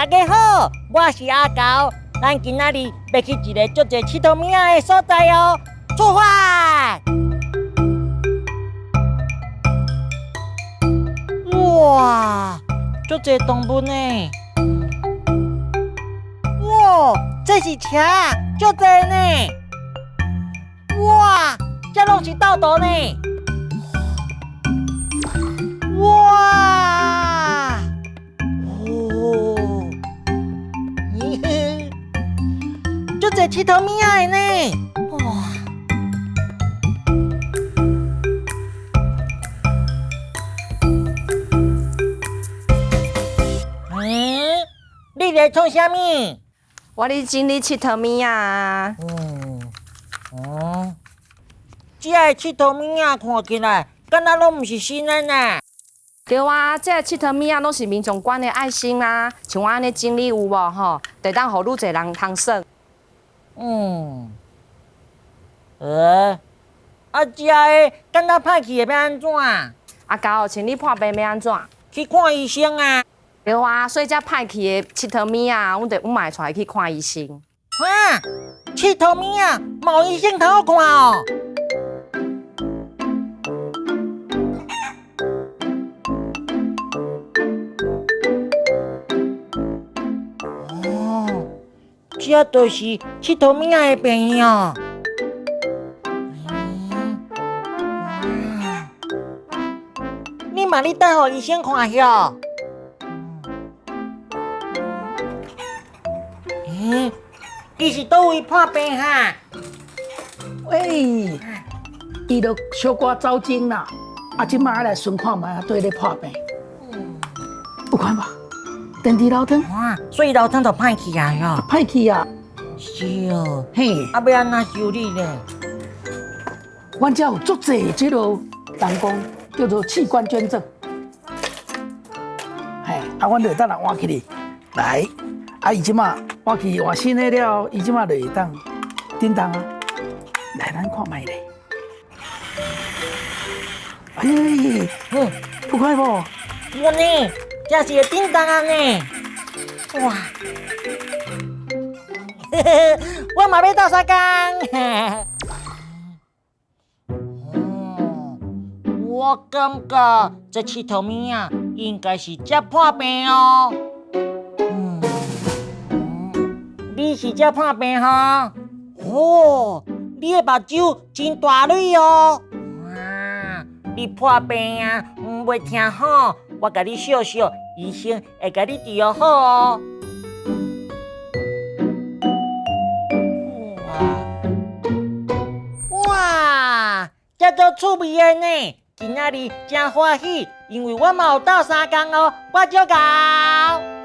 家好，我是阿猴，咱今仔日欲去一个足濟𨑨迌物仔的所在哦，出發！哇，足濟動物呢！哇，這是車，足濟呢！哇，這攏是豆豆呢！哇！哦，足濟𨑨迌物仔的呢！哇！嗯，你咧創啥物？我咧整理𨑨迌物仔。嗯，哦，這个𨑨迌物仔看起來，敢若攏毋是新的呢？對啊，這个𨑨迌物仔攏是民眾捐的愛心啊，像我按呢整理有無吼，就會當予愈濟人通耍。嗯，啊，這个敢若歹去的欲按怎？阿猴，像你破病欲按怎？去看醫生啊。對啊，所以這歹去的𨑨迌物仔，阮嘛會帶伊去看醫生。哈，𨑨迌物仔嘛有醫生通好看哦。哦，這就是𨑨迌物仔的病院哦。你嘛咧等予醫生看遐？嗯，伊是佗位破病哈？喂，伊就小可走精啦，啊，這擺來巡看覓啊，佗咧破病。有看無？電池流湯。哇，所以流湯就歹去啊喲。歹去啊。是哦。嘿。啊，欲按怎修理咧？阮遮有足濟這个人講叫做器官捐贈。嘿，啊，阮就會當來換起來，來，啊，伊這擺換去換新的了，伊這擺就會當振動啊。來，咱看覓咧。哎，有看無？有呢，這是會振動啊呢。哇！我嘛欲鬥相共。我感覺這𨑨迌物仔應該是這破病哦。嗯，你是這破病吼？哦，你的目睭真大蕊哦。哇，你破病啊，袂疼吼？我共你繡繡，醫生會共你治療好哦。哇，哇，這足趣味的呢！今仔日誠歡喜，因為我嘛有鬥相共哦，我足𠢕。